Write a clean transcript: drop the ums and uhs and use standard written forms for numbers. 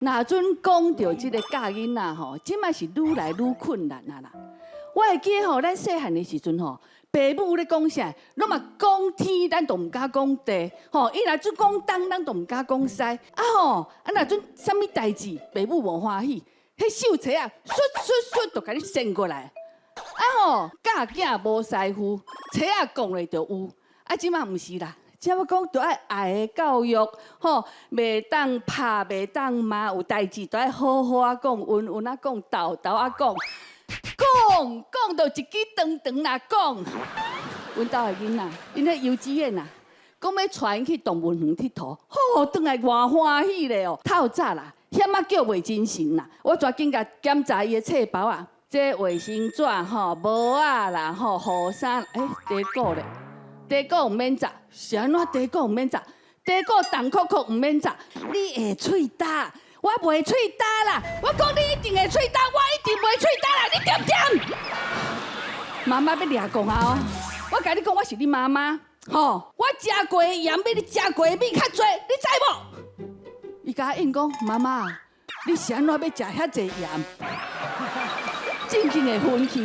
若準講著這个教囡仔吼，這擺是愈來愈困難啊啦。我會記得吼，咱細漢的時陣吼，爸母咧講啥，攏嘛講天，咱都毋敢講地，吼。伊若準講東，咱都毋敢講西。啊吼，啊若準啥物代誌，爸母無歡喜，彼秀錘仔，唰唰唰就共你扇過來。啊吼，教囝無師傅，錘仔講咧就有。啊，這擺毋是啦。這擺講著愛愛的教育，吼，袂當拍，袂當罵，有代誌都愛好好仔講，溫溫仔講，沓沓仔講，講講著一支長長來講。阮兜的囡仔，𪜶咧幼稚園啊，講欲帶𪜶去動物園𨑨迌，吼，轉來偌歡喜咧哦。透早啦，險仔叫袂精神啦，我抓緊共檢查伊的冊包啊，這衛生紙吼、帽仔啦、吼、雨衫，欸，短褲咧。短褲毋免紮，是按怎短褲毋免紮？短褲重扣扣毋免紮，你會喙焦，我袂喙焦啦。我講你一定會喙焦，我一定袂喙焦啦。你恬恬？媽媽欲掠講啊！哦，我共你講，我是你媽媽，吼，我食過的鹽比你食過的米較濟，你知無？伊共我應講，媽媽，你是按怎欲食遐濟鹽？正經的分歧。